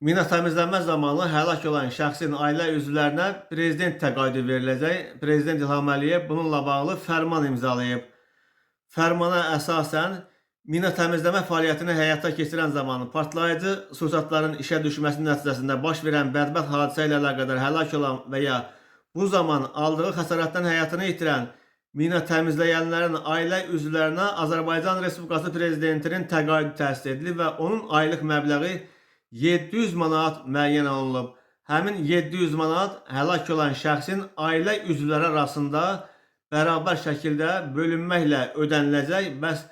Mina təmizlənmə zamanı həlak olan şəxsin ailə üzvlərinə prezident təqaüdü veriləcək. Prezident İlham Əliyev bununla bağlı fərman imzalayıb. Fərmana əsasən mina təmizləmə fəaliyyətini həyata keçirən zamanı partlayıcı sursatların işə düşməsi nəticəsində baş verən bədbəxt hadisə ilə əlaqədar həlak olan və ya bu zaman aldığı xəsarətdən həyatını itirən mina təmizləyənlərin ailə üzvlərinə Azərbaycan Respublikası Prezidentinin təqaüdü təsis edilib və onun aylıq məbləği 700 manat müəyyən olunub. Həmin 700 manat həlak olan şəxsin ailə üzvləri arasında bərabər şəkildə bölünməklə ödəniləcək. Bəs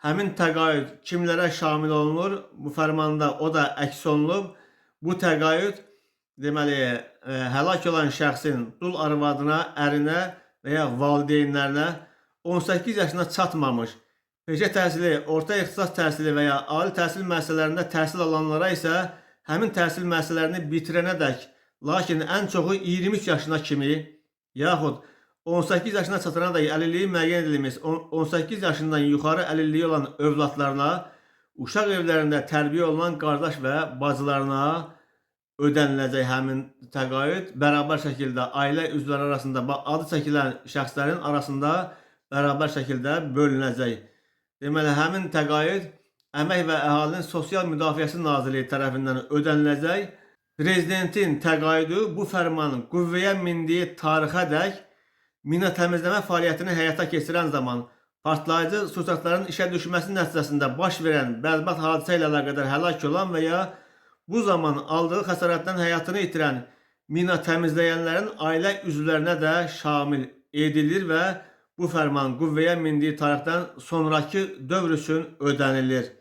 həmin təqaüd kimlərə şamil olunur? Bu fərmanda o da əks olunub. Bu təqaüd deməli həlak olan şəxsin dul arvadına, ərinə və ya valideynlərinə, 18 yaşına çatmamış, peşə təhsili, orta ixtisas təhsili və ya ali təhsil müəssisələrində təhsil alanlara isə həmin təhsil müəssisələrini bitirənədək, lakin ən çoxu 23 yaşına kimi, yaxud 18 yaşına çatanadək əlilliyi müəyyən edilmiş 18 yaşından yuxarı əlilliyi olan övladlarına, uşaq evlərində tərbiyə olunan qardaş və bacılarına ödəniləcək həmin təqaüd bərabər şəkildə ailə üzvləri arasında, adı çəkilən şəxslərin arasında bərabər şəkildə bölünəcək. Deməli, həmin təqaüd Əmək və Əhalinin Sosial Müdafiəsi Nazirliyi tərəfindən ödəniləcək. Prezidentin təqaüdü bu fərmanın qüvvəyə mindiyi tarixədək mina təmizləmə fəaliyyətini həyata keçirən zaman partlayıcı sursatların işə düşməsi nəticəsində baş verən bədbəxt hadisə ilə əlaqədar həlak olan və ya bu zaman aldığı xəsarətdən həyatını itirən mina təmizləyənlərin ailə üzvlərinə də şamil edilir və bu fərman qüvvəyə mindiyi tarixdən sonrakı dövr üçün ödənilir.